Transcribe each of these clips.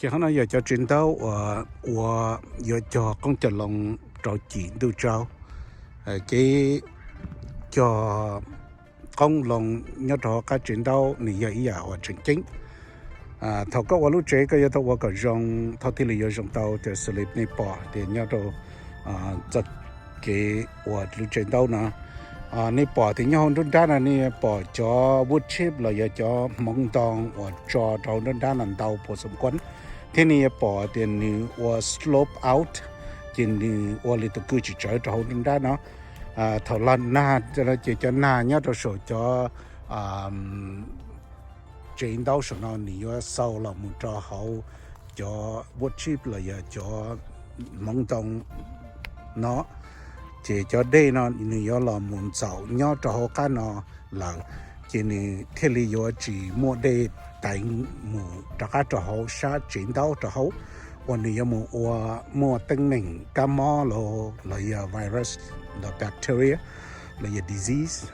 Ces qhov no yog cov tsev ntaub uas ua yuav cog qoob cog loo rau cim ntuj tsaub. Kev cog qoob loo nyob rau hauv qab tsev ntaub nws yog ib yam uas tseem ceeb. Thaum koj ua lub tsev koj yuav tau ua kom zoo, thaum thiaj li yuav zoo tau. Ces xws li nej pom tias nyob rau txoj kev ua lub tsev ntaub no, nej pom tias nyob hauv nruab nrab no nej pom cov wood chip los yog cov hmoov ntoo uas tso rau hauv nruab nrab no ntau puas xoom kuab, thiab nej yuav pom tias nws ua slope out, ces nws ua li tus kwj tsis tsawv rau hauv nruab nrab no. Thaum los nag ces cov nag nyob rau saum cov tsev ntaub saum no nws yuav xau los mus rau hauv cov wood chip los yog cov hmoov ntoo no, ces cov dej no nws yuav los mus ntxaum nyob rau hauv qab no lawm, ces nws thiaj li yuav tsis muaj dej teev mus rov qab rau hauv sab tsev ntaub rau hauv, uas nws yuav mus ua muaj teeb meem kab mob los yog virus, los bacteria, los yog disease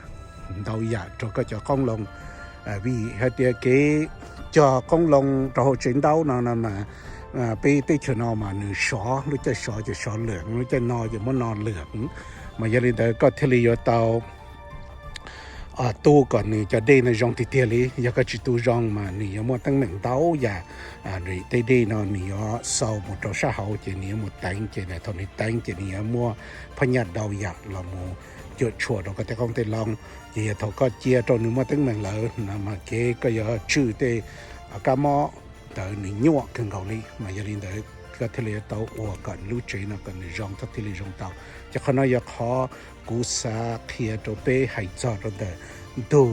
ntau yam rau koj cov qoob loo. Vim hais tias kev cog qoob loo rau hauv tsev ntaub no no mas peb teb chaws no mas nws sov, lub caij sov ces sov lwm, lub caij no ces muab no lwm. Mas yog li ntawd koj thiaj li yuav tau tu kom nws cov dej no zoo tiag tiag li. Yog koj tsis tu zoo mas nws yuav muaj teeb meem ntau yam, tej dej no nws yuav xau mus rau sab hauv ces nws yuav mus teev, ces thaum nws teev ces nws yuav muaj phab nyaj ntau yam los mus cuam tshuam rau koj tej qoob tej loo. Ces yog thaum koj cia rau nws muaj teeb meem lawm no mas kev koj yuav tswj tej kab mob ntawd nws nyuaj kawg nkaus li. Mas yog li ntawd koj thiaj li yuav tau ua kom lub tsev no kom nws zoo, txhob thiaj li zoo tau. Ces qhov no yog qhov kuv xav qhia rau peb hais txog rau ntawm ntug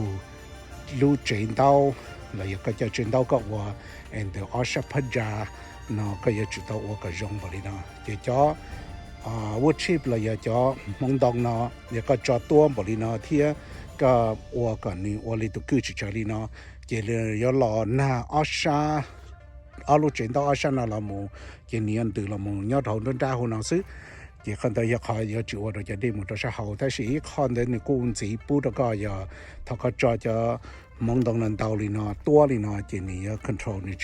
lub tsev ntaub los yog koj cov tsev ntaub koj ua es ntawm ob sab phab ntsa no koj yuav tsum tau ua kom zoo npaum li no. Ces cov wood chip los yog cov hmoov ntoo no, yog koj tso tuab npaum li no thiab koj ua kom nws ua li tus kwj tsis tsawv li no, ces yuav los nag ob sab, ob lub tsev ntaub ob sab no los mus, ces nws yuav ntws los mus nyob rau hauv nruab nrab hauv no xwb. Ces qhov ntawd yog qhov yuav tsis ua rau cov dej mus rau sab hauv. Tab sis ib qho ntawd nws kuj ntxiv pub rau koj yog thaum koj tso cov hmoov ntoo no ntau li no, tuab li no, ces nws yuav control, nws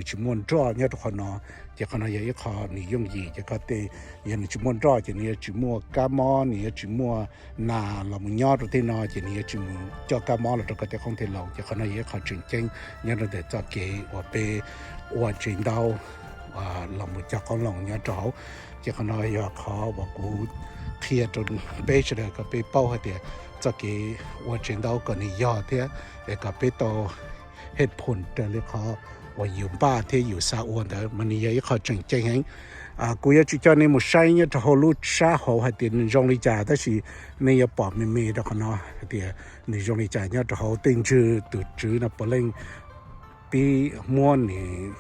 tsis muaj nroj nyob rau qhov no. Ces qhov no yog ib qho nws yooj yim, ces koj tej, yog nws tsis muaj nroj ces nws yuav tsis muaj kab mob, nws yuav tsis muaj nas los mus nyob rau tej no, ces nws yuav tsis mus coj kab mob los rau koj tej qoob tej loo. Ces qhov no yog ib qho tseem ceeb nyob rau ntawm txoj kev uas peb ua tsev ntaub los mus cog qoob loo nyob rau hauv. Ces qhov no yog qhov uas kuv qhia rau peb sawv daws kom peb paub hais tias txoj kev ua tsev ntaub kom nws yog thiab es kom peb tau hej phum raws li qhov uas yus npaj thiab yus xav ua ntawd, mas nws yog ib qho tseem ceeb heev. Kuv yuav tsis coj nej mus saib nyob rau hauv lub sab hauv hais tias nws zoo li cas, tab sis nej yuav pom me me rau qhov no hais tias nws zoo li cas nyob rau hauv. Tej ntswg tus tswv no puav leej pib muab nws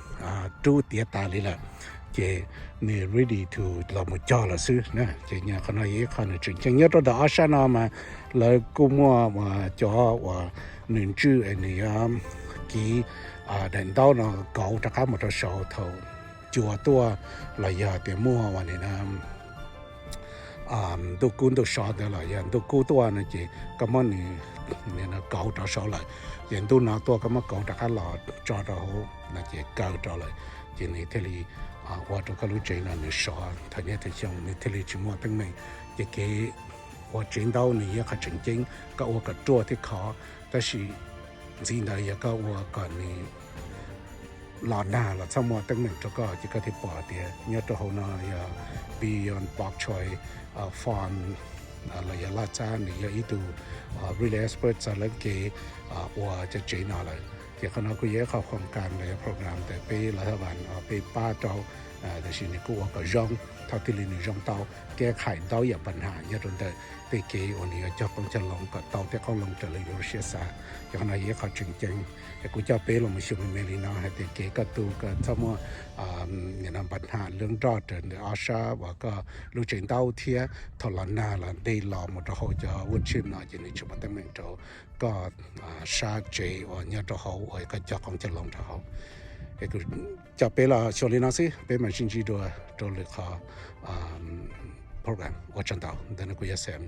rub tiav tas li lawm, ces nws ready to los mus cog lawm xwb na. Ces qhov no yog ib qho nws tseem ceeb. Nyob rau ntawm ob sab no mas lawv kuj muaj cov uas nws ntswj es nws yuav kiv daim ntaub no kauv rov qab mus rau saud thaum cua tuaj los yog tias muaj uas ntuj kub ntuj sov ntawd los yog ntuj kub tuaj no ces koj muab nws kauv rov saud lawm, ces ntuj no tuaj koj muab kauv rov qab los tso rau hauv no ces kaw rau lawm, ces nws thiaj li ua rau koj lub tsev no nws sov thaum niaj thaum xyoo, nws thiaj li tsis muaj teeb meem. Ces kev ua tsev ntaub nws yog qhov tseem ceeb, koj ua kom ruaj thiab khov, tab sis ntxiv ntawd yog koj ua kom nws los nag los txhob muaj teeb meem rau koj. Ces koj thiaj pom tias nyob rau hauv no yog Beyond Bok Choy Farm los yog Laj Tsab, nws yog ib tug really expert txog lawv kev ua cov tsev no lawm. Ces qhov no kuj yog ib qho khoom kas los yog program ntawm peb los thab vas peb pab rau, tab sis nws kuj ua kom zoo, thaum thiaj li nws zoo tau kev khaim ntau yam pab ham nyob rau ntawm tej kev uas nws yuav cog qoob cog loo kom tau tej qoob loo raws li lub siab xav. Ces qhov no yog ib qho tseem ceeb. Es kuv coj peb los mus xyuas me me li no hais tias kev koj tu kom txhob muaj pab ham lub nroj raws ntawm ob sab uas koj lub tsev ntaub thiab thaum los nag los dej los mus rau hauv cov wood chip no ces nws tsis muaj teeb meem rau koj sab tsev uas nyob rau hauv uas koj cog qoob cog loo rau hauv. Es kuv coj peb los xyuas li no xwb, peb mam sib ntsib dua rau lwm qhov program. Ua tsaug ntau, ntawm no kuv yog Sam.